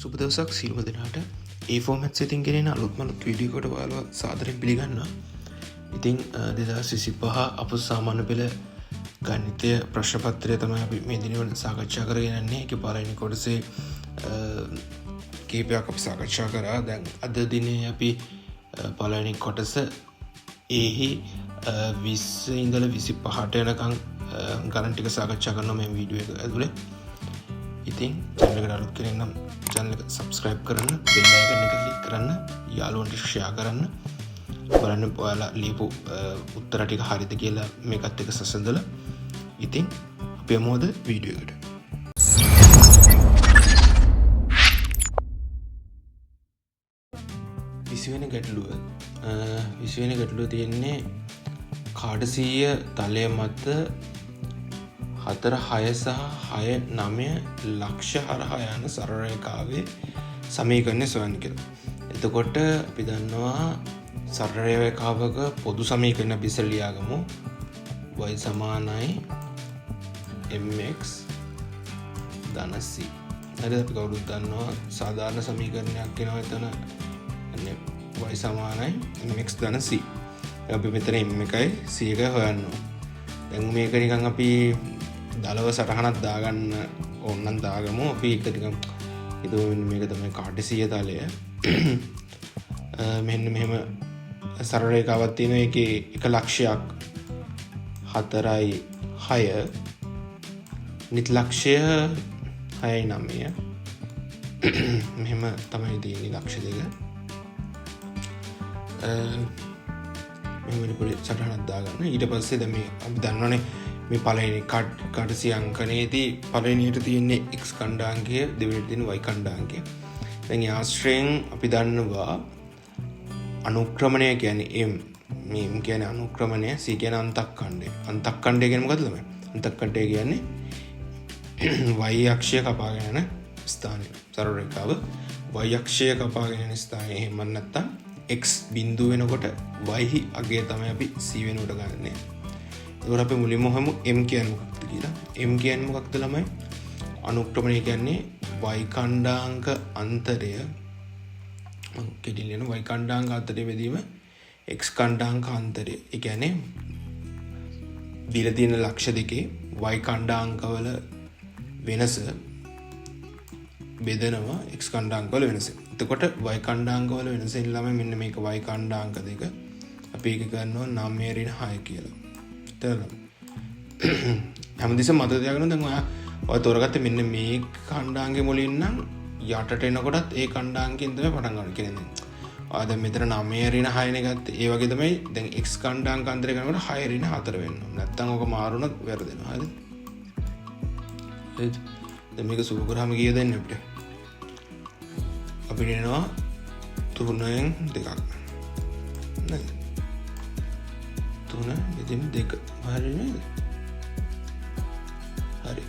සුබ දවසක් සියලුම දෙනාට. ඒ ෆෝමැට්ස් ඉතින් ගෙනෙන අලුත්ම අලුත් වීඩියෝ එකට ඔයාලව සාදරයෙන් පිළිගන්නවා. ඉතින් 2025 අපොස සාමාන්‍ය පෙළ ගණිතය ප්‍රශ්න පත්‍රය තමයි අපි මේ දිනවල සාකච්ඡා කරගෙන යන්නේ. ඒකේ පළවෙනි කොටසේ කිහිපයක් අපි සාකච්ඡා කරා. දැන් අද දිනේ අපි පළවෙනි කොටස එහි 20 ඉඳලා 25ට යනකම් ගණන් ටික සාකච්ඡා කරනවා මේ වීඩියෝ එක ඇතුලේ. ඉතින් චැනල් එකට අලුත් කෙනෙක් නම් චැනල් එක සබ්ස්ක්‍රයිබ් කරන්න, බෙල් අයිකන් එක ක්ලික් කරන්න, යාළුවන්ට ෂෙයා කරන්න. බලන්න ඔයාලා ලියපු උත්තර ටික හරිද කියලා මේකත් එක්ක සසඳලා. ඉතින් අපි යමු අද වීඩියෝ එකට. විසිවෙනි ගැටලුව. විසිවෙනි ගැටලුව තියෙන්නේ කාඩසීය තලය මත 4 6 සහ 6 9 ලක්ෂ හරහා යන සරල රේඛාවේ සමීකරණය සොයන්න කියලා. එතකොට අපි දන්නවා සරල රේඛාවක පොදු සමීකරණ අපි ඉස්සෙල්ලා ලියාගමු. y සමානයි mx ධන c. හරිද? අපි කවුරුත් දන්නවා සාධාරණ සමීකරණයක් එනවා එතන. අන්නේ y සමානයි mx ධන c. අපි මෙතන m එකයි c එකයි හොයන්න ඕන. දැන් මේක නිකන් අපි දලව සටහනක් දාගන්න ඕන නම් දාගමු. අපි ඒක නිකන් හිතමු මෙන්න මේක තමයි කාටීසිය තලය. මෙන්න මෙහෙම සරල රේඛාවක් තියෙනවා. ඒකේ එක ලක්ෂයක් 4යි 6, අනිත් ලක්ෂය 6යි 9. මෙහෙම තමයි තියෙන්නේ ලක්ෂ දෙක. මෙහෙම පොඩි සටහනක් දාගන්න. ඊට පස්සේ දැන් මේ අපි දන්නවනේ මේ පළවෙනි කාටීසිය අංකණයේදී පළවෙනියට තියෙන්නේ x ඛණ්ඩාංකය, දෙවෙනියට තියෙන්නේ y ඛණ්ඩාංකය. දැන් ඒ ආශ්‍රයෙන් අපි දන්නවා අනුක්‍රමණය කියන්නේ m, මේ m කියන්නේ අනුක්‍රමණය, c කියන්නේ අන්තක්ඛණ්ඩය. අන්තක්ඛණ්ඩය කියන්නේ මොකද්ද ළමයි? අන්තක්ඛණ්ඩය කියන්නේ y අක්ෂය කපාගෙන යන ස්ථානය. සරල රේඛාව y අක්ෂය කපාගෙන යන ස්ථානය. එහෙම නැත්නම් x බිඳුව වෙනකොට y අගය තමයි අපි c වෙනුවට ගන්නෙ. එතකොට අපි මුලින්ම හොයමු m කියන්නේ මොකක්ද කියලා. m කියන්නේ මොකක්ද ළමයි? අනුක්‍රමණය කියන්නේ y ඛණ්ඩාංක අන්තරය, මං කෙටියෙන් ලියනවා, y ඛණ්ඩාංක අන්තරය බෙදීම x ඛණ්ඩාංක අන්තරය. ඒ කියන්නේ දීලා තියෙන ලක්ෂ දෙකේ y ඛණ්ඩාංකවල වෙනස බෙදනවා x ඛණ්ඩාංකවල වෙනස. එතකොට y ඛණ්ඩාංකවල වෙනස එන්නේ ළමයි මෙන්න මේක y ඛණ්ඩාංක දෙක. අපි ඒක කරනවා නවය ඍණ හය කියලා. තේරුණාද? හැමතිස්සෙම මතක තියාගන්න දැන් ඔයා තෝරගත්තේ මෙන්න මේ ඛණ්ඩාංකෙ මුලින් නම් යටට එනකොටත් ඒ ඛණ්ඩාංකෙන් තමයි පටන් ගන්න. කියන්නේ දැන් ඔයා දැන් මෙතන නවය ඍණ හය නේ ගත්තේ. ඒ වගේ තමයි දැන් x ඛණ්ඩාංක අන්තරය ගන්නකොට හය ඍණ හතර වෙන්න ඕන. නැත්තම් ඔක මාරුනොත් වැරදෙනවා. හරිද? හරිද? දැන් මේක සුළු කරාම කීයද එන්නේ අපිට? අපිට එනවා තුනෙන් දෙකක්. නේද? තුන බෙදීම දෙක. හරි නේද? හරි.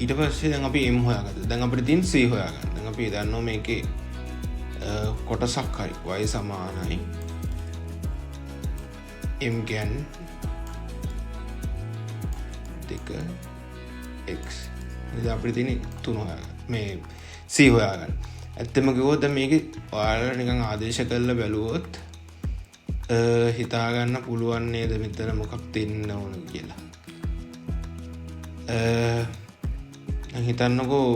ඊට පස්සේ දැන් අපි m හොයාගත්තා. දැන් අපිට තියෙන c හොයාගන්න. දැන් අපි දන්නවා මේකේ කොටසක් හරි y සමානයි m කියන්නේ දෙක x. ඉතින් අපිට තියෙන්නේ තුන හොයාගන්න. මේ c හොයාගන්න. ඇත්තම කිව්වොත් දැන් මේකේ ඔයාලා නිකන් ආදේශ කරලා බැලුවොත් හිතා ගන්න පුළුවන් නේද මෙතන මොකක් දෙන්න ඕන කියලා. දැන් හිතන්නකෝ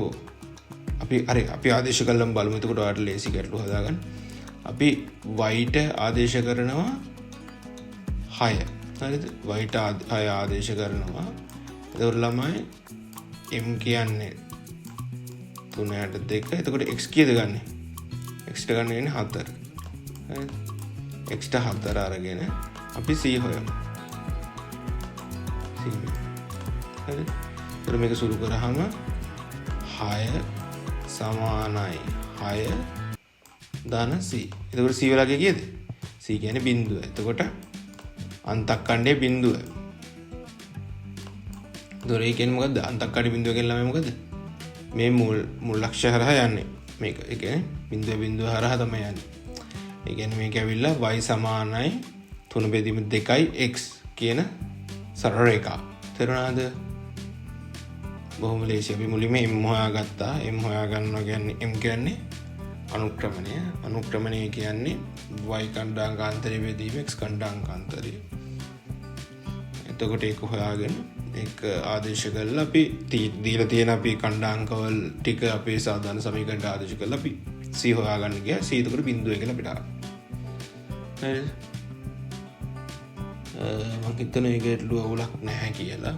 අපි හරි අපි ආදේශ කරලම බලමු. එතකොට ඔයාලට ලේසි ගැටලු හදාගන්න. අපි y ට ආදේශ කරනවා 6. හරිද? y ට 6 ආදේශ කරනවා. එතකොට ළමයි m කියන්නේ තුන යට දෙක. එතකොට x කීයද ගන්නෙ? x ට ගන්න වෙන්නේ 4. හරිද? x ට 4 අරගෙන අපි c හොයමු. c. හරිද? එතකොට මේක සුළු කරාම 6 සමානයි 6 ධන c. එතකොට c වලගේ කීයද? c කියන්නේ බිංදුව. එතකොට අන්තක්ඛණ්ඩය බිංදුව. එතකොට ඒ කියන්නේ මොකද්ද? අන්තක්ඛණ්ඩය බිංදුව කියන්නේ ළමයි මොකද්ද? මේ මුල් ලක්ෂ්‍ය හරහා යන්නේ. මේක. ඒ කියන්නේ බිංදුව බිංදුව හරහා තමයි යන්නේ. ඒ කියන්නේ මේක ඇවිල්ලා y සමානයි තුන බෙදීම දෙකයි x කියන සරල රේඛාව. තේරුණාද? බොහොම ලේසි. අපි මුලින්ම m හොයාගත්තා. m හොයාගන්නවා කියන්නේ m කියන්නේ අනුක්‍රමණය. අනුක්‍රමණය කියන්නේ y ඛණ්ඩාංකාන්තරය බෙදීම x ඛණ්ඩාංකාන්තරය. එතකොට ඒක හොයාගෙන ඒක ආදේශ කරලා අපි දීලා තියෙන අපි ඛණ්ඩාංකවල ටික අපේ සාධාරණ සමීකරණයට ආදේශ කරලා අපි c හොයාගන්න ගියා. c එතකොට බිංදුවයි කියලා අපිට ආවා. හරිද? මං හිතනවා ඒක ගැටලුව අවුලක් නැහැ කියලා.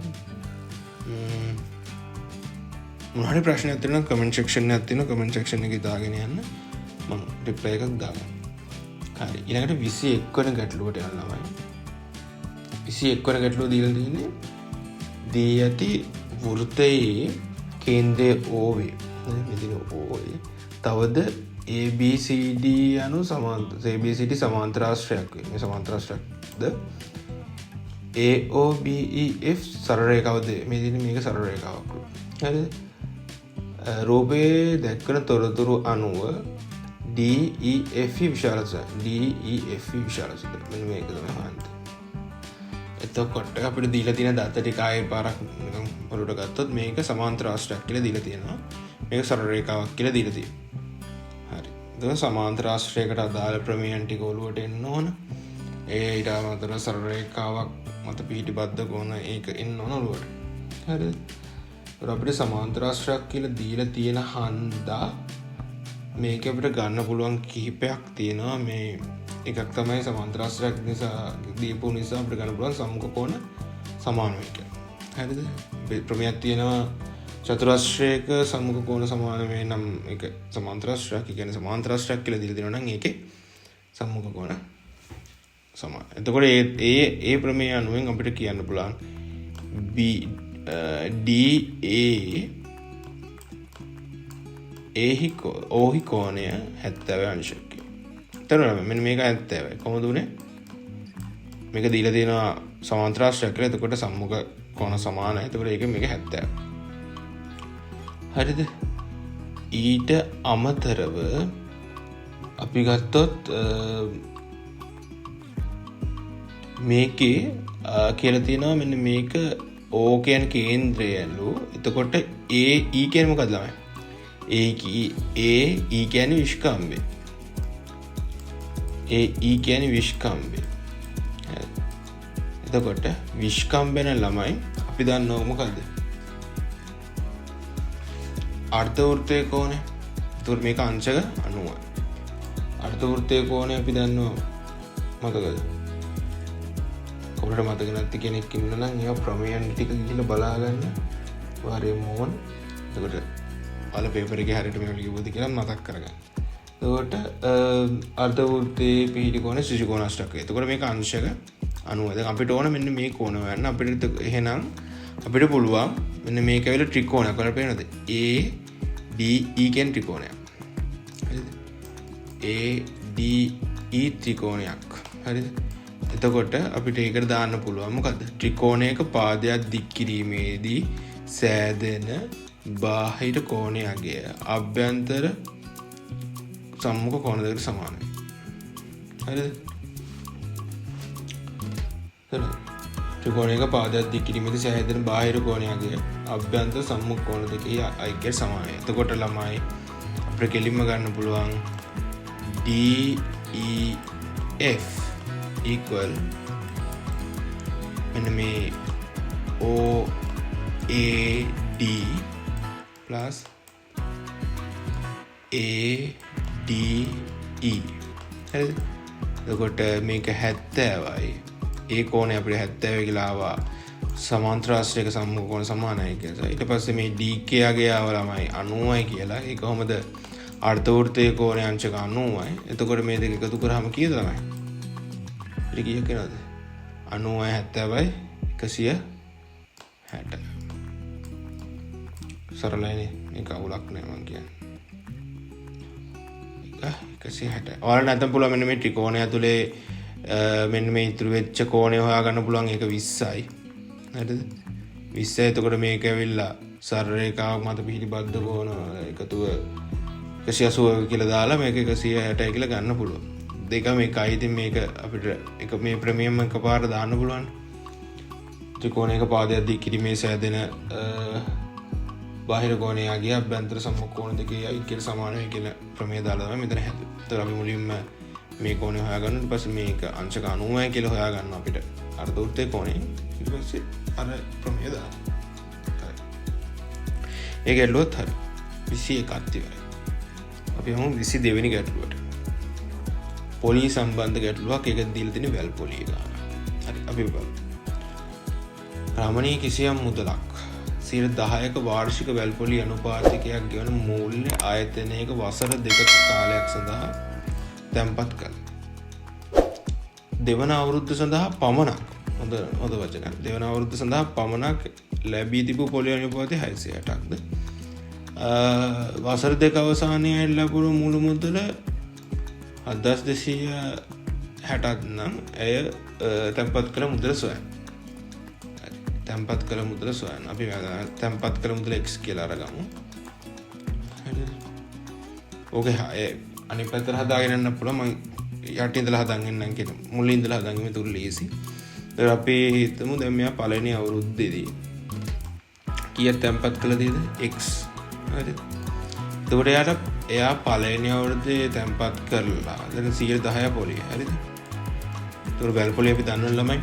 මොන හරි ප්‍රශ්නයක් තියෙනවා නම් කමෙන්ට් සෙක්ෂන් එකක් තියෙනවා. කමෙන්ට් සෙක්ෂන් එකේ දාගෙන යන්න. මං රිප්ලයි එකක් දාගන්න. හරි. ඊළඟට 21 වන ගැටලුවට යන්න ළමයි. 21 වන ගැටලුව දීලා තියෙන්නේ දී ඇති වෘත්තයේ කේන්ද්‍රය O වේ. මෙතන O වේ. තවද ABCD යනු සමාන්තර ABCD සමාන්තරාශ්‍රයක් වේ. මේ සමාන්තරාශ්‍රයක්ද AOBEF සරල රේඛාවද? මේ තියෙන්නේ මේක සරල රේඛාවක්. හරිද? රූපයේ දැක්වෙන තොරතුරු අනුව DEF විශාලස DEF විශාලස මෙන්න මේක තමයි හොයන්නේ. එතකොට අපිට දීලා තියෙන දත්ත ටික ආයෙ පාරක් නිකන් ඔලුවට ගත්තොත් මේක සමාන්තර ආශ්‍රයක් කියලා දීලා තියෙනවා. මේක සරල රේඛාවක් කියලා දීලා තියෙනවා. හරි. එතකොට සමාන්තර ආශ්‍රයකට අදාළ ප්‍රමේයන් ටික ඔලුවට එන්න ඕන. ඒ ඊට අමතරව සරල රේඛාවක් මත පිහිටි බද්ධ කෝණ ඒක එන්න ඕන ඔලුවට. හරිද? ඒතර අපිට සමාන්තර ආශ්‍රයක් කියලා දීලා තියෙන හන්දා මේක අපිට ගන්න පුළුවන් කිහිපයක් තියෙනවා. මේ එකක් තමයි සමාන්තර ආශ්‍රයක් නිසා දීපු නිසා අපිට ගන්න පුළුවන් සම්මුඛ කෝණ සමාන වේ කියලා. හරිද? ප්‍රමේයක් තියෙනවා චතුරස්‍රයක සම්මුඛ කෝණ සමාන වේ නම් ඒක සමාන්තර ආශ්‍රයක්. ඒ කියන්නේ සමාන්තර ආශ්‍රයක් කියලා දීලා දෙනවා නම් ඒකේ සම්මුඛ කෝණ සමාන. එතකොට ඒ ඒ ඒ ප්‍රමේය අනුවෙන් අපිට කියන්න පුළුවන් B D A ඒහි ඕහි කෝණය 70 අංශයක් කියලා. තේරුණාද? මෙන්න මේක 70යි. කොහොමද උනේ? මේක දීලා තියෙනවා සමාන්තරාශ්‍රයක් කියලා. එතකොට සම්මුඛ කෝණ සමානයි. එතකොට ඒක මේක 70. හරිද? ඊට අමතරව අපි ගත්තොත් මේකේ කියලා තියෙනවා මෙන්න මේක O කියන්නේ කේන්ද්‍රයලු. එතකොට A E කියන්නේ මොකද්ද ළමයි? A A E කියන්නේ විෂ්කම්භය. A E කියන්නේ විෂ්කම්භය. එතකොට විෂ්කම්භන ළමයි අපි දන්නවා මොකද්ද? අර්ධ වෘත්තයේ කෝණය. එතකොට මේක අංශක 90යි. අර්ධ වෘත්තයේ කෝණය අපි දන්නවා මතකද? කවුරුහරි මතක නැති කෙනෙක් ඉන්නවා නම් ඒවා ප්‍රමේයන් ටික ගිහලා බලා ගන්න. වාරයම ඕන. එතකොට ඔයාලා පේපර් එකේ හරියට මේව ලියුවද කියලා මතක් කරගන්න. එතකොට අර්ධ වෘත්තයේ පිහිටි කෝණය ත්‍රිජ කෝණ අෂ්ටකය. එතකොට මේක අංශක 90. දැන් අපිට ඕන මෙන්න මේ කෝණ හොයන්න. අපිට එහෙනම් අපිට පුළුවන් මෙන්න මේක ඇවිල්ලා ත්‍රිකෝණයක්. ඔයාලට පේනවද? A D E කියන ත්‍රිකෝණයක්. හරිද? A D E ත්‍රිකෝණයක්. හරිද? එතකොට අපිට ඒකට දාන්න පුළුවන් මොකද්ද? ත්‍රිකෝණයක පාදයක් දික් කිරීමේදී සෑදෙන බාහිර කෝණය අගය අභ්‍යන්තර සම්මුඛ කෝණ දෙකට සමානයි. හරිද? හරි. ත්‍රිකෝණයක පාදයක් දික් කිරීමේදී සෑදෙන බාහිර කෝණය අගය අභ්‍යන්තර සම්මුඛ කෝණ දෙකේ අයික්‍යයට සමානයි. එතකොට ළමයි අපිට කෙලින්ම ගන්න පුළුවන් D E F equal මෙන්න මේ O A D plus A D E. හරිද? එතකොට මේක 70යි. ඒ කෝණය අපිට 70 කියලා ආවා. සමාන්තරාශ්‍රයක සම්මුඛ කෝණ සමානයි කියලා. ඊට පස්සේ මේ DK අගය ආව ළමයි 90යි කියලා. ඒ කොහොමද? අර්ධ වෘත්තයේ කෝණය අංශක 90යි. එතකොට මේ දෙක එකතු කරාම කීයද ළමයි? ඉතින් කීයක් එනවද? 90යි 70යි 160. සරලයිනේ. මේක අවුලක් නෑ මං කියන්නේ. ඒක 160. ඔයාලට නැත්නම් පුළුවන් මෙන්න මේ ත්‍රිකෝණය ඇතුලේ මෙන්න මේ ඉතුරු වෙච්ච කෝණය හොයාගන්න පුළුවන්. ඒක 20යි. හරිද? 20යි. එතකොට මේක ඇවිල්ලා සරල රේඛාවක් මත පිහිටි බද්ධ කෝණ එකතුව 180 කියලා දාලා මේක 160යි කියලා ගන්න පුළුවන්. දෙකම එකයි. ඉතින් මේක අපිට එක මේ ප්‍රමේයම එකපාර දාන්න පුළුවන්. ත්‍රිකෝණයක පාදයක් දික් කිරීමේ සෑදෙන බාහිර කෝණය අගය අභ්‍යන්තර සම්මුඛ කෝණ දෙකේ අයික්‍යයට සමාන වෙයි කියලා ප්‍රමේය දාලා තමයි මෙතන හැදුවේ. එතකොට අපි මුලින්ම මේ කෝණය හොයාගන්න. ඊට පස්සේ මේක අංශක 90යි කියලා හොයාගන්න අපිට අර්ධ වෘත්තයේ කෝණය. ඊට පස්සේ අර ප්‍රමේය දාන්න. හරි. ඒ ගැටලුවත් හරි. 21ක් ඉවරයි. අපි යමු 22 වෙනි ගැටලුවට. පොලී සම්බන්ධ ගැටලුවක්. ඒක දීලා තියෙන වැල් පොලිය ගාන. හරි, අපි බලමු. රමණීය කිසියම් මුදලක් 10%ක වාර්ෂික වැල් පොලි අනුපාතිකයක් ගෙවන මූල්‍ය ආයතනයක වසර දෙකක කාලයක් සඳහා තැන්පත් කළා. දෙවන අවුරුද්ද සඳහා පමණක්, හොඳ වචනයක්. දෙවන අවුරුද්ද සඳහා පමණක් ලැබී තිබූ පොලි අනුපාතය 660ක්ද? වසර දෙක අවසානයේ ලැබුණු මුළු මුදල 7260ක් නම් ඇය තැන්පත් කළ මුදල සොයන්න. තැන්පත් කළ මුදල සොයන්න. අපි තැන්පත් කළ මුදල x කියලා අරගමු. හරිද? ඕකේ අනිත් පැත්තට හදාගෙන යන්න පුළුවන්. මං යටින් ඉඳලා හදාගෙන එන්නම් කියලා. මුලින් ඉඳලා හදාගෙන ඉන්න තුරු ලේසි. ඒතර අපි හිතමු දැන් මෙයා පළවෙනි අවුරුද්දේදී කීයක් තැන්පත් කළා දීද? x. හරිද? එතකොට එයා පළවෙනි අවුරුද්දේ තැන්පත් කරලා දැන් 10% පොලිය. හරිද? එතකොට වැල් පොලිය අපි දන්නවනේ ළමයි.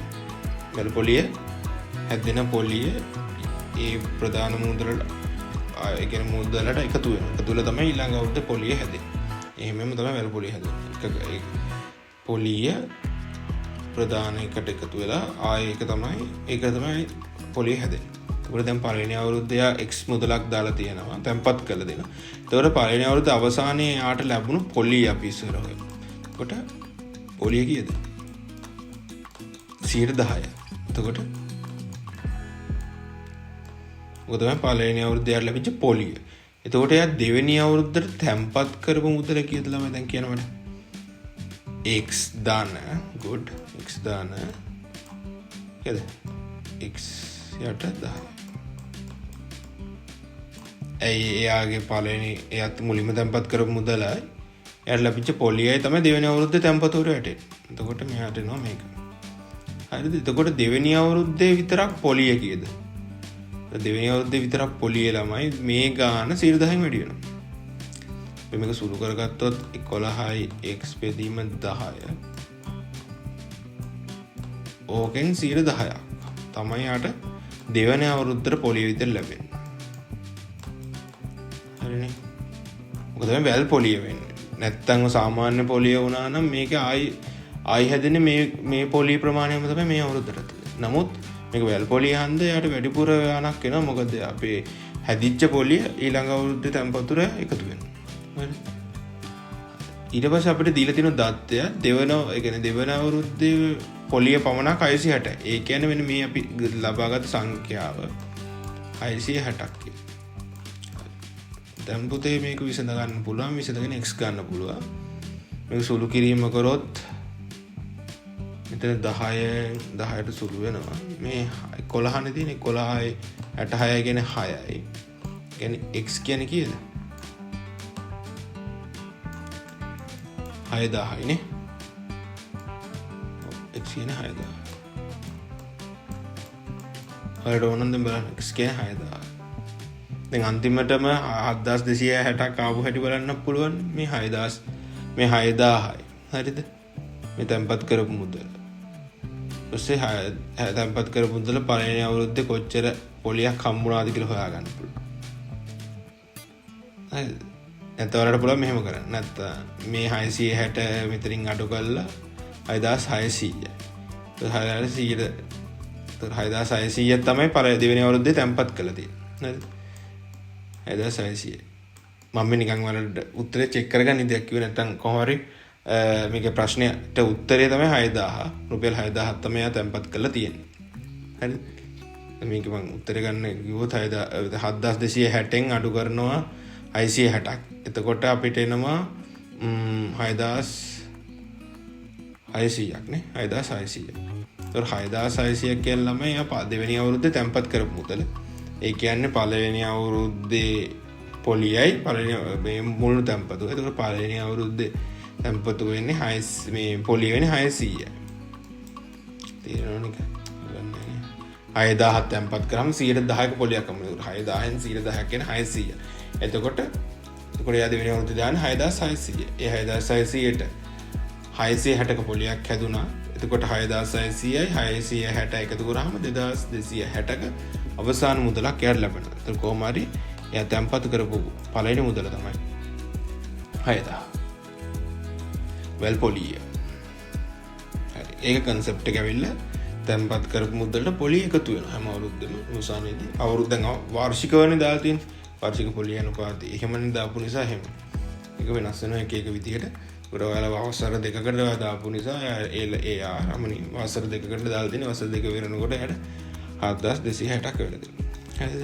වැල් පොලිය හැදෙන පොලිය ඒ ප්‍රධාන මුදලට, ඒ කියන්නේ මුදලට එකතු වෙනවා. එකතු වෙලා තමයි ඊළඟ අවුරුද්දේ පොලිය හැදෙන්නේ. එහෙමම තමයි වැල් පොලිය හැදෙන්නේ. එක ඒ පොලිය ප්‍රධාන එකට එකතු වෙලා ආයේ ඒක තමයි පොලිය හැදෙන්නේ. එතකොට දැන් පළවෙනි අවුරුද්දේ එයා x මුදලක් දාලා තියෙනවා, තැන්පත් කරලා දෙනවා. එතකොට පළවෙනි අවුරුද්ද අවසානයේ එයාට ලැබුණු පොලිය අපි ඉස්සර හොයමු. එතකොට පොලිය කීයද? 10%. එතකොට ඔක තමයි පළවෙනි අවුරුද්දේ එයාට ලැබිච්ච පොලිය. එතකොට එයා දෙවෙනි අවුරුද්දට තැන්පත් කරපු මුදල කීයද ළමයි දැන් කියන්න මට? x දාන, good, x දාන කීයද? x යට 10. ඇයි එයාගේ පළවෙනි එයාත් මුලින්ම තැන්පත් කරපු මුදලයි එයාට ලැබිච්ච පොලියයි තමයි දෙවෙනි අවුරුද්දේ තැන්පතු වල වැටෙන්නේ. එතකොට මෙයාට එනවා මේක. හරිද? එතකොට දෙවෙනි අවුරුද්දේ විතරක් පොලිය කීයද? දෙවෙනි අවුරුද්දේ විතරක් පොලිය ළමයි මේ ගාන 10%න් වැඩි වෙනවා. අපි මේක සුළු කරගත්තොත් එකොළහයි x බෙදීම 10. ඕකෙන් 10%ක් තමයි යාට දෙවන අවුරුද්දට පොලිය විතර ලැබෙන්නේ. හරිනේ. මොකද මේ වැල් පොලිය වෙන්නේ. නැත්තම් සාමාන්‍ය පොලිය වුණා නම් මේක ආයි හැදෙන්නේ මේ පොලිය ප්‍රමාණයම තමයි මේ අවුරුද්දට. නමුත් මේක වැල් පොලිය හන්ද යාට වැඩිපුර ගාණක් එනවා. මොකද අපේ හැදිච්ච පොලිය ඊළඟ අවුරුද්දේ තැන්පතුර එකතු වෙනවා. හරි. ඊට පස්සේ අපිට දීලා තියෙන දත්තය දෙවන, ඒ කියන්නේ දෙවන අවුරුද්දේ පොලිය පමණක් 660යි. ඒ කියන්නේ මෙන්න මේ අපි ලබාගත් සංඛ්‍යාව 660ක් කියලා. දැන් පුතේ මේක විසඳ ගන්න පුළුවන්. විසඳගෙන x ගන්න පුළුවන්. මේක සුළු කිරීම කරොත් මෙතන 10ට සුළු වෙනවා. මේ 11නේ තියෙන්නේ. 11යි 66 කියන්නේ 6යි. ඒ කියන්නේ x කියන්නේ කීයද? 6000යි නේ. ඔව්, x කියන්නේ 6000. ඔයාලට ඕන නම් දැන් බලන්න x කියන්නේ 6000. දැන් අන්තිමටම 7260ක් ආපු හැටි බලන්න පුළුවන්. මේ 6000, මේ 6000යි. හරිද? මේ තැන්පත් කරපු මුදල. ඊපස්සේ තැන්පත් කරපු මුදල පළවෙනි අවුරුද්දේ කොච්චර පොලියක් හම්බුණාද කියලා හොයාගන්න පුළුවන්. හරිද? නැත්නම් ඔයාලට පුළුවන් මෙහෙම කරන්න. නැත්නම් මේ 660 මෙතනින් අඩු කරලා 6600යි. එතකොට 6600ට, එතකොට 6600 තමයි දෙවෙනි අවුරුද්දේ තැන්පත් කරලා තියෙන්නේ. හරිද? 6600. මම මේ නිකන් ඔයාලට උත්තරේ චෙක් කරගන්න ඉතින් කිව්වේ නැත්නම් කොහොම හරි මේකේ ප්‍රශ්නයට උත්තරේ තමයි 6000. රුපියල් 6000ක් තමයි එයා තැන්පත් කරලා තියෙන්නේ. හරිද? මේක මං උත්තරේ ගන්න කිව්වොත් 7260න් අඩු කරනවා 660ක්. එතකොට අපිට එනවා 6600ක් නේ. 6600. එතකොට 6600ක් කියන ළමයි එයා දෙවෙනි අවුරුද්දේ තැන්පත් කරපු මුදල. ඒ කියන්නේ පළවෙනි අවුරුද්දේ පොලියයි පළවෙනි මේ මුළු තැන්පතුව. එතකොට පළවෙනි අවුරුද්දේ තැන්පතු වෙන්නේ මේ පොලිය වෙන්නේ 600යි. තේරෙනවනේ? බලන්න නේ. 6000 තැන්පත් කරාම 10%ක පොලියක් හම්බ වෙනවා. 6000න් 10%ක් කියන්නේ 600. එතකොට එයා දෙවෙනි අවුරුද්දේ දාන්නේ 6600. ඒ 6600ට 660ක පොලියක් හැදුනා. එතකොට 6600යි 660 එකතු කරාම 2260ක අවසාන මුදලක් එයාට ලැබෙනවා. එතකොට කොහොම හරි එයා තැන්පත් කරපු පළවෙනි මුදල තමයි 6000. වෙල් පොලිය. හරි. ඒක කන්සෙප්ට් එක ඇවිල්ලා තැන්පත් කරපු මුදලට පොලිය එකතු වෙනවා හැම අවුරුද්දෙම අවසානයේදී. අවුරුද්ද දැන් වාර්ෂිකවනේ දාලා තියෙන්නේ. වාර්ෂික පොලිය අනුපාතය. එහෙමනේ දාපු නිසා එහෙම. ඒක වෙනස් වෙනවා එක එක විදිහට. ඒකට ඔයාලා වසර දෙකකට දාපු නිසා ඒ ආරමණි වසර දෙකකට දාලා තියෙන වසර දෙක වෙනකොට එයාට 7260ක් වෙලා තියෙනවා. හරිද?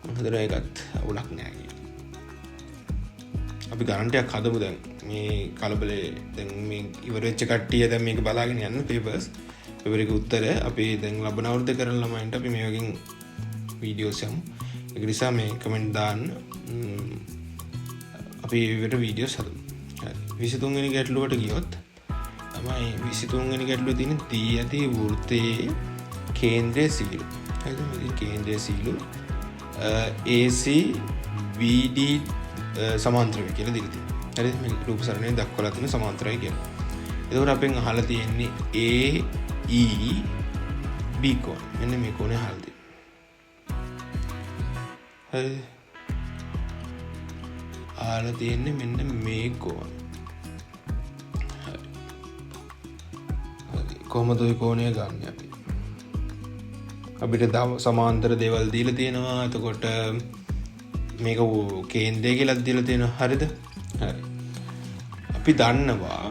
මම හිතනවා ඒකත් අවුලක් නෑ කියලා. අපි ගණන් ටිකක් හදමු දැන්. මේ කලබලේ දැන් මේ ඉවර වෙච්ච කට්ටිය දැන් මේක බලාගෙන යන්න පේපර්ස්. පේපර් එකේ උත්තර අපි දැන් ලබන අවුරුද්දේ කරන ළමයින්ට අපි මේ වගේ වීඩියෝස් යමු. ඒක නිසා මේ කමෙන්ට් දාන්න. අපි ඒ විදිහට වීඩියෝස් හදමු. හරි. 23 වෙනි ගැටලුවට ගියොත් තමයි 23 වෙනි ගැටලුවේ තියෙන දී ඇති වෘත්තයේ කේන්ද්‍රයේ සීළු. හරිද? මේ කේන්ද්‍රයේ සීළු AC BD සමාන්තර වේ කියලා දීලා තියෙනවා. හරිද? මේ රූප සරණේ දක්වලා තියෙන සමාන්තරයි කියලා. එතකොට අපෙන් අහලා තියෙන්නේ AE B කෝණ. මෙන්න මේ කෝණය අහලා තියෙනවා. හරිද? අහලා තියෙන්නේ මෙන්න මේ කෝණ. හරි. හරි. කොහොමද ඔය කෝණය ගන්න අපි? අපිට සමාන්තර දේවල් දීලා තියෙනවා. එතකොට මේක කේන්ද්‍රය කියලා දීලා තියෙනවා. හරිද? හරි. අපි දන්නවා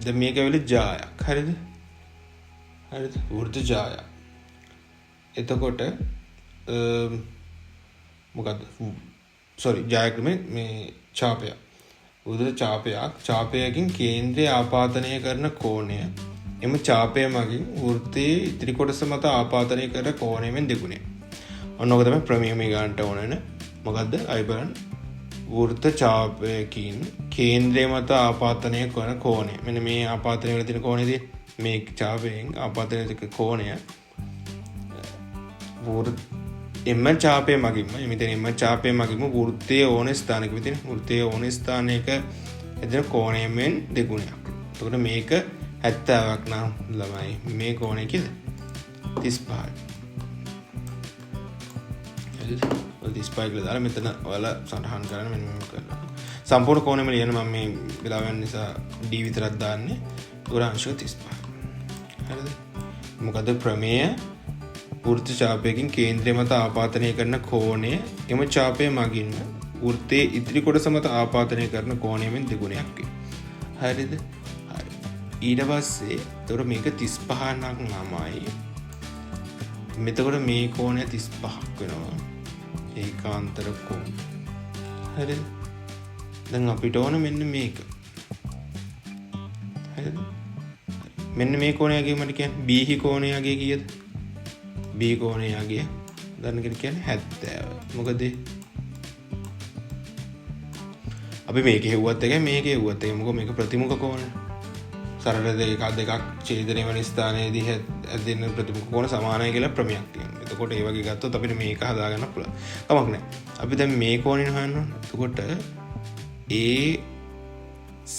දැන් මේක ඇවිල්ලා ජායක්. හරිද? හරිද? වෘත්ත ජායක්. එතකොට මොකද්ද? සෝරි ජායක් නෙමෙයි මේ චාපයක්. වෘත්ත චාපයක්. චාපයකින් කේන්ද්‍රය ආපාතනය කරන කෝණය එම චාපය මගින් වෘත්තයේ ඉතිරි කොටස මත ආපාතනය කරන කෝණයමෙන් දෙගුණය. ඔන්න ඔක තමයි ප්‍රමේය මේ ගන්නට ඕන වෙන. මොකද්ද? අය බලන්න. වෘත්ත චාපයකින් කේන්ද්‍රය මත ආපාතනය කරන කෝණය. මෙන්න මේ ආපාතනය වෙලා තියෙන කෝණය තියෙන්නේ. මේ චාපයෙන් ආපාතනය වෙන කෝණය එම චාපය මගින්ම, මෙතන එම චාපය මගින්ම වෘත්තයේ ඕන ස්ථානයක මෙතන වෘත්තයේ ඕන ස්ථානයක ඇදෙන කෝණයමෙන් දෙගුණයක්. එතකොට මේක 70ක් නම් ළමයි මේ කෝණය කීයද? 35යි. හරිද? ඔය 35 කියලා දාලා මෙතන ඔයාලා සටහන් කරන්න මෙන්න මෙහෙම කරලා. සම්පූර්ණ කෝණයම ලියන්න මම මේ වෙලාව යන නිසා D විතරක් දාන්නේ. ඒකට අංශක 35. හරිද? මොකද ප්‍රමේය වෘත්ත චාපයකින් කේන්ද්‍රය මත ආපාතනය කරන කෝණය එම චාපය මගින්ම වෘත්තයේ ඉදිරි කොටස මත ආපාතනය කරන කෝණයමෙන් දෙගුණයක් වේ. හරිද? හරි. ඊට පස්සේ එතකොට මේක 35 නම් ළමයි. මෙතකොට මේ කෝණය 35ක් වෙනවා. ඒකාන්තර කෝණ. හරිද? දැන් අපිට ඕන මෙන්න මේක. හරිද? මෙන්න මේ කෝණය මට කියන්නේ B හි කෝණය කීයද? B කෝණය දන්න කෙනෙක් කියන්නේ 70. මොකද අපි මේක හෙව්වත් එකයි මේක හෙව්වත් එකයි. මොකද මේක ප්‍රතිමුඛ කෝණ. සරල දෙකක් දෙකක් ඡේදනය වන ස්ථානයේදී හැදෙන ප්‍රතිමුඛ කෝණ සමානයි කියලා ප්‍රමේයක් තියෙනවා. එතකොට ඒ වගේ ගත්තොත් අපිට මේක හදාගන්න පුළුවන්. කමක් නැහැ. අපි දැන් මේ කෝණය හොයන්න ඕනේ. එතකොට A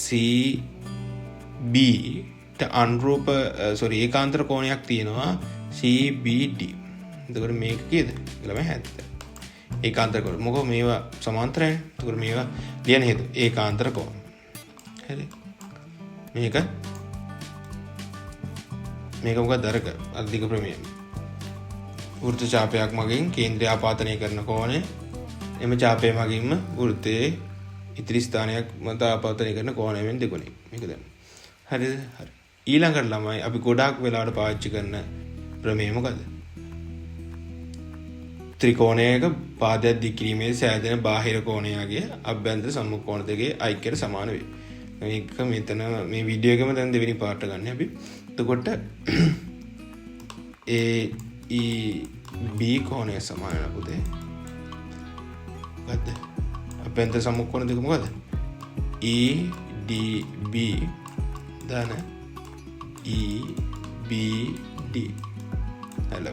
C B ට අනුරූප සෝරි ඒකාන්තර කෝණයක් තියෙනවා CBD. එතකොට මේක කීයද? ළමයි 70. ඒකාන්තර කෝණ. මොකද මේවා සමාන්තරයිනේ. එතකොට මේවා ලියන හේතු ඒකාන්තර කෝණ. හරි. මේක මොකක්ද අරක අධික ප්‍රමේය. වෘත්ත චාපයක් මගින් කේන්ද්‍රය ආපාතනය කරන කෝණය එම චාපය මගින්ම වෘත්තයේ ඉතිරි ස්ථානයක් මත ආපාතනය කරන කෝණයමෙන් දෙගුණයි. මේක දැන්. හරිද? හරි. ඊළඟට ළමයි අපි ගොඩාක් වෙලාවට පාවිච්චි කරන ප්‍රමේය මොකද්ද? ත්‍රිකෝණයක පාදයක් දික් කිරීමේ සෑදෙන බාහිර කෝණයගේ අභ්‍යන්තර සම්මුඛ කෝණ දෙකේ ඓක්‍යයට සමාන වේ. මේක මෙතන මේ වීඩියෝ එකම දැන් දෙවෙනි පාර්ට් ගන්න අපි. එතකොට A E B කෝණය සමාන වෙනවා පුතේ. මොකද්ද? අභ්‍යන්තර සම්මුඛ කෝණ දෙක මොකද්ද? E D B ධන E B D. හරි.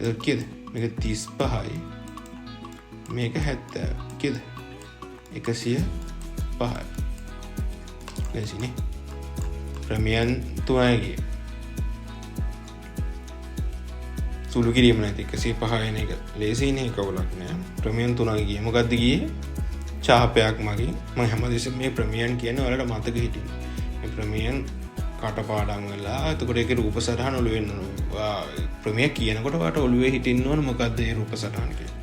එතකොට කීයද? මේක 35යි. මේක 70. කීයද? 105යි. ලේසිනේ. ප්‍රමේයන් තුනයි ගියේ. සුළු කිරීම නැති 105 එන එක ලේසිනේ, ඒක අවුලක් නෑ. ප්‍රමේයන් තුනයි ගියේ. මොකද්ද ගියේ? චාපයක් මගින්. මම හැමදෙස්සෙම මේ ප්‍රමේයන් කියන්නේ ඔයාලට මතක හිටින්න. මේ ප්‍රමේයන් කටපාඩම් වෙලා එතකොට ඒකේ රූප සටහන ඔළුවේ එන්න ඕන. ප්‍රමේය කියනකොට ඔයාට ඔළුවේ හිටින්න ඕන මොකද්ද ඒ රූප සටහන කියලා.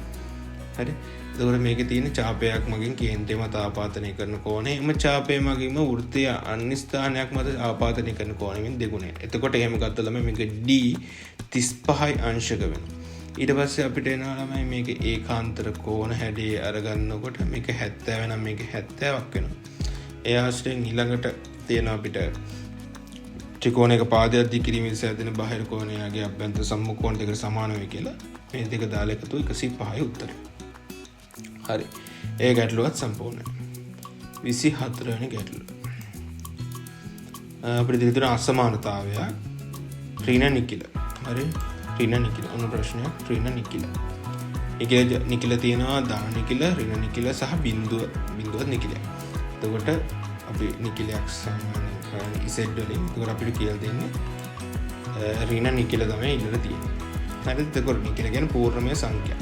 හරි. එතකොට මේකේ තියෙන චාපයක් මගින් කේන්ද්‍රය මත ආපාතනය කරන කෝණය, එම චාපය මගින්ම වෘත්තය අන්‍ය ස්ථානයක් මත ආපාතනය කරන කෝණයෙන් දෙගුණය. එතකොට එහෙම ගත්තා ළමයි මේක D 35 අංශක වෙනවා. ඊට පස්සේ අපිට එනවා ළමයි මේක ඒකාන්තර කෝණ හැඩේ අරගන්නකොට මේක 70 නම් මේක 70ක් වෙනවා. ඒ ආශ්‍රයෙන් ඊළඟට තියෙනවා අපිට ත්‍රිකෝණයක පාදයක් දික් කිරීමෙන් සෑදෙන බාහිර කෝණයගේ අභ්‍යන්තර සම්මුඛ කෝණ දෙකට සමාන වේ කියලා මේ දෙක දාලා එකතු 105 උත්තරය. හරි. ඒ ගැටලුවත් සම්පූර්ණයි. 24 වෙනි ගැටලුව. අපිට දෙන්න තියෙන අසමානතාවයක් ඍණ නිකිල. හරි. ඍණ නිකිල. ඔන්න ප්‍රශ්නයක් ඍණ නිකිල. නිකිල තියෙනවා ධන නිකිල, ඍණ නිකිල සහ බිඳුවත් නිකිලයක්. එතකොට අපි නිකිලයක් සාමාන්‍යයෙන් කරන්නේ Z වලින්. එතකොට අපිට කියලා දෙන්නේ ඍණ නිකිල තමයි ඉල්ලලා තියෙන්නේ. හරිද? එතකොට නිකිල කියන්නේ පූර්ණමය සංඛ්‍යා.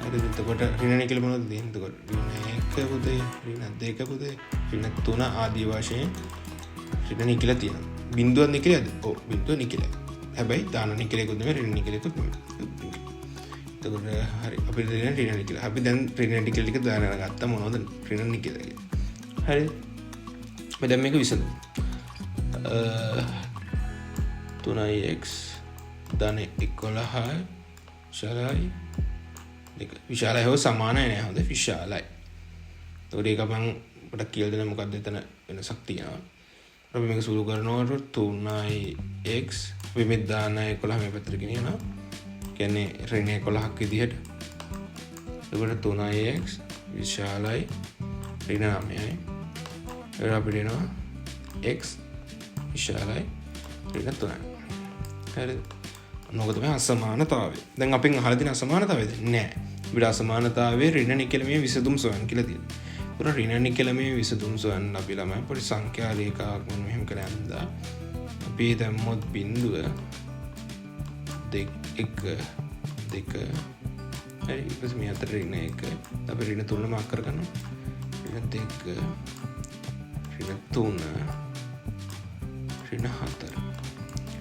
හරිද? එතකොට ඍණ නිකිල මොනවද තියෙන්නේ? එතකොට ඍණ 1 පුතේ, ඍණ 2 පුතේ, ඍණ 3 ආදී වශයෙන් ඍණ නිකිල තියෙනවා. බිඳුවක් නිකිලද? ඔව්, බිඳුව නිකිලයි. හැබැයි ධන නිකිලයකුත් නෙමෙයි, ඍණ නිකිලයකුත් නෙමෙයි. එතකොට හරි, අපිට දෙන ඍණ නිකිල. අපි දැන් ඍණ නිකිල ටික දාගෙන ගත්තා මොනවද ඍණ නිකිල කියලා. හරි. අපි දැන් මේක විසඳමු. තුනයි x ධන එකොළහයි විශාලයි දෙක. විශාලයි හෝ සමානයි නෑ, හොඳ විශාලයි. එතකොට ඒක මං පොඩක් කියලා දෙන්න මොකද්ද එතන වෙනසක් තියෙනවා. අපි මේක සුළු කරනකොට තුනයි x අපි මේ දාන 11 මේ පැත්තට ගෙනියනවා. කියන්නේ ඍණ 11ක් විදිහට. එතකොට තුනයි x විශාලයි ඍණ 9යි. එතකොට අපිට එනවා x විශාලයි ඍණ 3යි. හරිද? ඔන්න ඔක තමයි අසමානතාවය. දැන් අපෙන් අහලා තියෙන අසමානතාවයද? නෑ. අපිට අසමානතාවයේ ඍණ නිකලමේ විසඳුම් සොයන්න කියලා තියෙනවා. ඒතර ඍණ නිකලමේ විසඳුම් සොයන්න අපි ළමයි පොඩි සංඛ්‍යා රේඛාවක් මොන මෙහෙම කරලා ඇඳා. අපි දැම්මොත් බිංදුව 1 2 හරි, ඊට පස්සේ මේ අතර ඍණ 1 අපි ඍණ 3 මාක් කරගන්නවා. ඍණ 2 ඍණ 3 ඍණ 4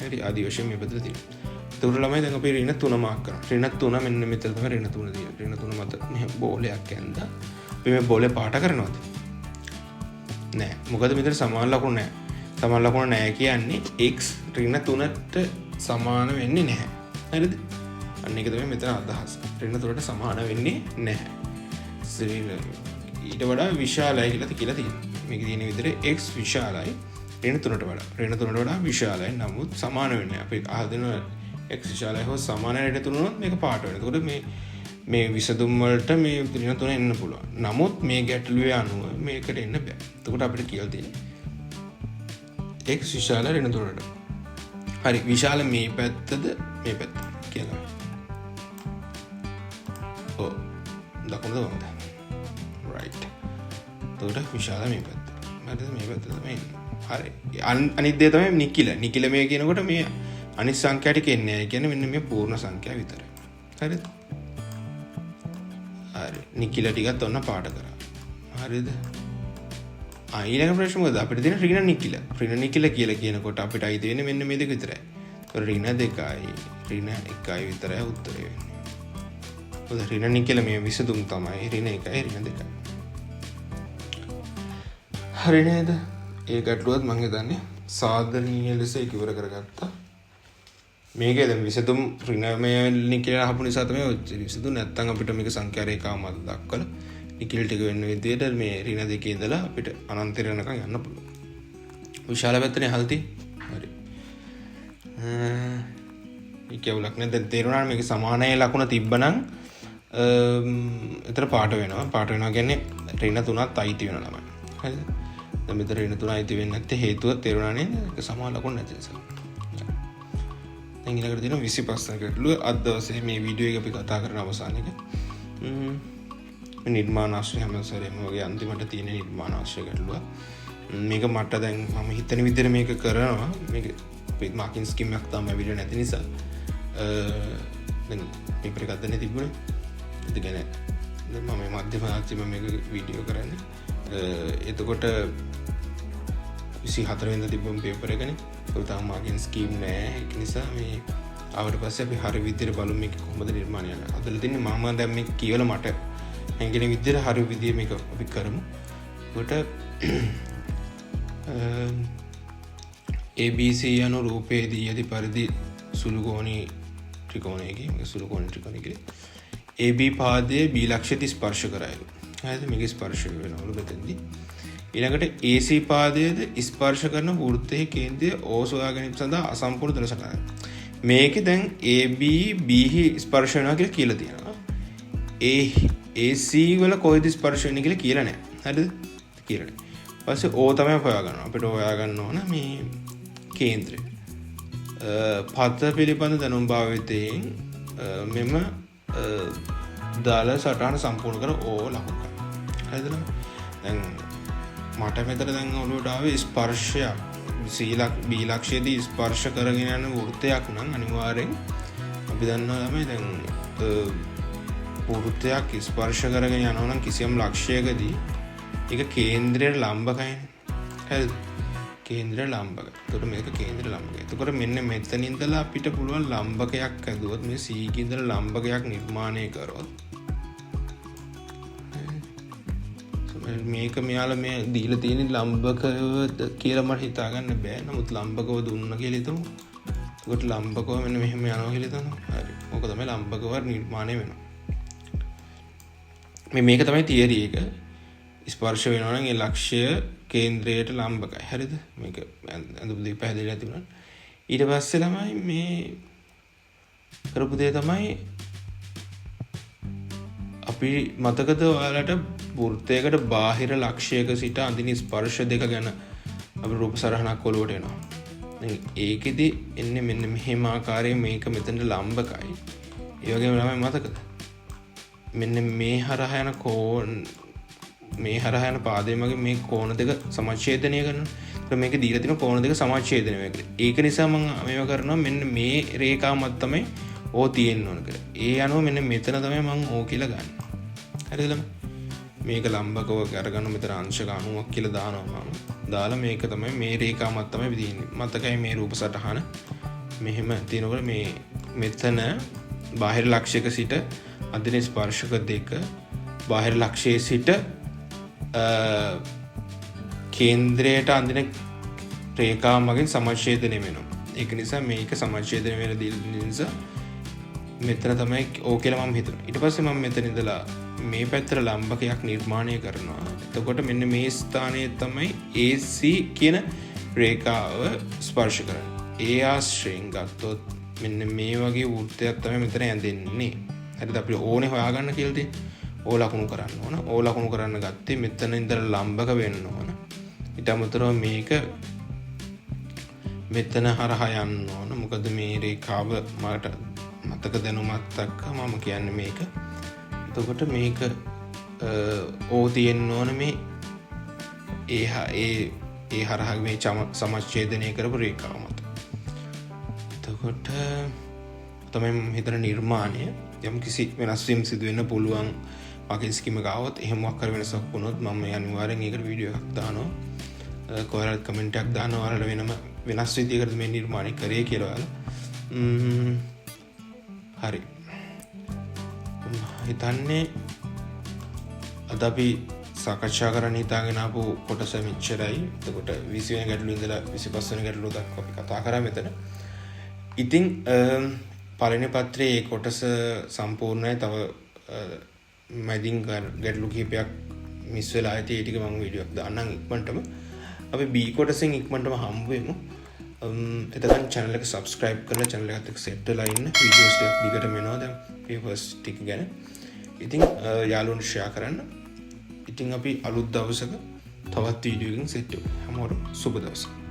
හරි, ආදි වශයෙන් මේ පැත්තට තියෙනවා. එතකොට ළමයි දැන් අපි ඍණ 3 මාක් කරනවා. ඍණ 3 මෙන්න මෙතන තමයි ඍණ 3 තියෙන්නේ. ඍණ 3 මත මෙහෙම බෝලයක් ඇඳා. අපි මේ බෝලේ පාට කරනවද? නෑ. මොකද මෙතන සමාන ලකුණු නෑ. සමාන ලකුණු නෑ කියන්නේ x ඍණ 3ට සමාන වෙන්නේ නැහැ. හරිද? අන්න ඒක තමයි මෙතන අදහස. ඍණ 3ට සමාන වෙන්නේ නැහැ. ඊට වඩා විශාලයි කියලා තියෙනවා. මේකේ තියෙන විදිහට x විශාලයි ඍණ 3ට වඩා. ඍණ 3ට වඩා විශාලයි. නමුත් සමාන වෙන්නේ නැහැ. අපි අහලා දෙනවා x විශාලයි හෝ සමානයි ඍණ 3 වුණොත් මේක පාට වෙනවා. එතකොට මේ විසඳුම් වලට මේ ඍණ 3 එන්න පුළුවන්. නමුත් මේ ගැටලුවේ අනුව මේකට එන්න බෑ. එතකොට අපිට කියලා තියෙන්නේ x විශාල ඍණ 3ට. හරි, විශාල මේ පැත්තද මේ පැත්ත කියලා. ඔව්, දකුණද වමද? රයිට්. එතකොට විශාල මේ පැත්ත. හරිද? මේ පැත්ත තමයි එන්නේ. හරි. අනිත් දේ තමයි නිකිල. නිකිල මේ කියනකොට මේ අනිත් සංඛ්‍යා ටික එන්නේ නැහැ. ඒ කියන්නේ මෙන්න මේ පූර්ණ සංඛ්‍යා විතරයි. හරිද? හරි. නිකිල ටිකත් ඔන්න පාට කරා. හරිද? ඊළඟ ප්‍රශ්නේ මොකද? අපිට තියෙන ඍණ නිකිල. ඍණ නිකිල කියලා කියනකොට අපිට අයිති වෙන්නේ මෙන්න මේ දෙක විතරයි. ඒතකොට ඍණ 2යි ඍණ 1යි විතරයි උත්තරේ වෙන්නේ. මොකද ඍණ නිකිල මේ විසඳුම් තමයි ඍණ 1යි ඍණ 2යි. හරි නේද? ඒ ගැටලුවත් මං හිතන්නේ සාධනීය ලෙස ඒක ඉවර කරගත්තා. මේකේ දැන් විසඳුම් ඍණමය නිකිල අහපු නිසා තමයි ඔය විසඳුම්, නැත්තම් අපිට මේක සංඛ්‍යා රේඛාව මත දක්වලා නිකිල ටික වෙන විදියට මේ ඍණ දෙකේ ඉඳලා අපිට අනන්තයට යනකම් යන්න පුළුවන්. විශාල පැත්තනේ අහලා තියෙන්නේ. හරි. ඒක අවුලක් නෑ. දැන් තේරුණා මේක සමානයි ලකුණ තිබ්බනම් එතන පාට වෙනවා. පාට වෙනවා කියන්නේ ඍණ තුනත් අයිති වෙනවා ළමයි. හරිද? දැන් මෙතන ඍණ තුන අයිති වෙන්නේ නැත්තේ හේතුව තේරුණා නේද? ඒක සමාන ලකුණ නැති නිසා. දැන් ඊළඟට තියෙනවා 25 වෙනි ගැටලුව. අද දවසේ මේ වීඩියෝ එක අපි කතා කරන අවසාන එක. මේ නිර්මාණාශ්‍රය හැම සැරේම වගේ අන්තිමට තියෙන නිර්මාණාශ්‍රය ගැටලුව. මේක මට දැන් මම හිතන විදිහට මේක කරනවා. මේක අපේ මාකින් ස්කීම් එකක් තාම ඇවිල්ලා නැති නිසා. දැන් පේපර් එකක් දැන් තිබුණේ. ඒ කියන්නේ දැන් මම මේ මධ්‍යම රාත්‍රියේම මේක වීඩියෝ කරන්නේ. එතකොට 24 වෙනිදා තිබ්බම පේපර් එකනේ. ඒක තාම මාකින් ස්කීම් නෑ. ඒක නිසා මේ ආවට පස්සේ අපි හරි විදිහට බලමු මේක කොහොමද නිර්මාණය කරන්නේ. හදලා තින්නේ මම දැන් මේක කියවලා මට හැංගෙන විදිහට හරි විදිහ මේක අපි කරමු. එතකොට ABC යනු රූපයේ දී ඇති පරිදි සුළු කෝණී ත්‍රිකෝණයකි. මේක සුළු කෝණී ත්‍රිකෝණය කියලා. AB පාදයේ B ලක්ෂයේදී ස්පර්ශ කරයිලු. හරිද? මේක ස්පර්ශ වෙනවලු මෙතෙන්දී. ඊළඟට AC පාදයේද ස්පර්ශ කරන වෘත්තයේ කේන්ද්‍රය O සොයා ගැනීම සඳහා අසම්පූර්ණ දළ සටහනක්. මේකේ දැන් AB B හි ස්පර්ශ වෙනවා කියලා කියලා තියෙනවා. AC වල කොයිද ස්පර්ශ වෙන්නේ කියලා කියලා නෑ. හරිද? කියලා නෑ. පස්සේ O තමයි හොයාගන්න. අපිට හොයාගන්න ඕන මේ කේන්ද්‍රය. පත පිළිබඳ දැනුම් භාවිතයෙන් මෙම දළ සටහන සම්පූර්ණ කර O ලකුණු කරන්න. හරිද ළමයි? දැන් මට මෙතන දැන් ඔළුවට ආවේ ස්පර්ශයක්. B ලක්ෂයේදී ස්පර්ශ කරගෙන යන වෘත්තයක් නම් අනිවාර්යෙන් අපි දන්නවා ළමයි දැන් වෘත්තයක් ස්පර්ශ කරගෙන යනවා නම් කිසියම් ලක්ෂයකදී ඒක කේන්ද්‍රයට ලම්බකයිනේ. හරිද? කේන්ද්‍රයට ලම්බකයි. එතකොට මේක කේන්ද්‍රයට ලම්බකයි. එතකොට මෙන්න මෙතන ඉඳලා අපිට පුළුවන් ලම්බකයක් ඇදුවොත් මේ C එකේ ඉඳලා ලම්බකයක් නිර්මාණය කරොත් මේක මෙයාලා මේ දීලා තියෙන ලම්බකවද කියලා මට හිතා ගන්න බෑ. නමුත් ලම්බකව දුන්න කියලා හිතමු. එතකොට ලම්බකව මෙන්න මෙහෙම යනවා කියලා හිතමු. හරි. ඕක තමයි ලම්බකව නිර්මාණය වෙනවා. මේක තමයි තියරි එක. ස්පර්ශ වෙනවා නම් ඒ ලක්ෂ්‍ය කේන්ද්‍රයට ලම්බකයි. හරිද? මේක ඇඳපු දේ පැහැදිලිලා තිබුණා. ඊට පස්සේ ළමයි මේ කරපු දේ තමයි අපි මතකද ඔයාලට වෘත්තයකට බාහිර ලක්ෂ්‍යයක සිට අඳින ස්පර්ශ දෙක ගැන අපි රූප සරහනක් ඔලුවට එනවා. දැන් ඒකෙදි එන්නේ මෙන්න මෙහෙම ආකාරයෙන් මේක මෙතනට ලම්බකයි. ඒ වගේම ළමයි මතකද? මෙන්න මේ හරහා යන කෝණ මේ හරහා යන පාදයේ මගින් මේ කෝණ දෙක සමච්ඡේදනය කරනවා. ඒතර මේක දීලා තියෙන කෝණ දෙක සමච්ඡේදනය වෙනවා කියලා. ඒක නිසා මම මේවා කරනවා මෙන්න මේ රේඛාව මත තමයි ඕ තියෙන්න ඕන කියලා. ඒ අනුව මෙන්න මෙතන තමයි මං ඕ කියලා ගන්න. හරිද ළමයි? මේක ලම්බකව අරගන්න මෙතන අංශක 90ක් කියලා දානවා මම. දාලා මේක තමයි මේ රේඛාව මත තමයි තියෙන්නේ. මතකයි මේ රූප සටහන මෙහෙම තියෙනකොට මේ මෙතන බාහිර ලක්ෂයක සිට අදින ස්පර්ශක දෙක බාහිර ලක්ෂයේ සිට කේන්ද්‍රයට අඳින රේඛාව මගින් සමච්ඡේදනය වෙනවා. ඒක නිසා මේක සමච්ඡේදනය වෙන නිසා මෙතන තමයි ඕ කියලා මම හිතනවා. ඊට පස්සේ මම මෙතන ඉඳලා මේ පැත්තට ලම්බකයක් නිර්මාණය කරනවා. එතකොට මෙන්න මේ ස්ථානයේ තමයි AC කියන රේඛාව ස්පර්ශ කරන්නේ. ඒ ආශ්‍රයෙන් ගත්තොත් මෙන්න මේ වගේ වෘත්තයක් තමයි මෙතන ඇඳෙන්නේ. හරිද? අපිට ඕනේ හොයාගන්න කියලා තියෙන්නේ. ඕ ලකුණු කරන්න ඕන. ඕ ලකුණු කරන්න ගත්තේ මෙතන ඉඳලා ලම්බක වෙන්න ඕන. ඊට අමතරව මේක මෙතන හරහා යන්න ඕන. මොකද මේ රේඛාව මට මතක දැනුමත් එක්ක මම කියන්නේ මේක. එතකොට මේක ඕ තියෙන්න ඕන මේ ඒ හරහා මේ සමච්ඡේදනය කරපු රේඛාව මත. එතකොට තමයි මම හිතන නිර්මාණය යම් කිසි වෙනස් වීම් සිදු වෙන්න පුළුවන් වගේ ස්කීම් එක ආවොත් එහෙම මොකක් හරි වෙනසක් වුණොත් මම අනිවාර්යෙන් ඒකට වීඩියෝ එකක් දානවා. කොහොමද කමෙන්ට් එකක් දානවා ඔයාලට වෙනම වෙනස් විදියකට මේ නිර්මාණය කරේ කියලා ඔයාලා. හරි. හිතන්නේ අද අපි සාකච්ඡා කරන්න හිතාගෙන ආපු කොටස මෙච්චරයි. එතකොට 20 වෙනි ගැටලුව ඉඳලා 25 වෙනි ගැටලුව දක්වා අපි කතා කරා මෙතන. ඉතින් පළවෙනි පත්‍රයේ මේ කොටස සම්පූර්ණයි. තව මැදින් ගැටලු කිහිපයක් මිස් වෙලා ඇති. ඒ ටික මම වීඩියෝ එකක් දාන්නම් ඉක්මනටම. අපි B කොටසෙන් ඉක්මනටම හම්බ වෙමු. එතකන් channel එක subscribe කරලා channel එකත් එක්ක set වෙලා ඉන්න. වීඩියෝස් ටිකක් දිගටම එනවා දැන් papers ටික ගැන. ඉතින් යාළුවන්ට share කරන්න. ඉතින් අපි අලුත් දවසක තවත් වීඩියෝ එකකින් සෙට් වෙමු. හැමෝටම සුබ දවසක්.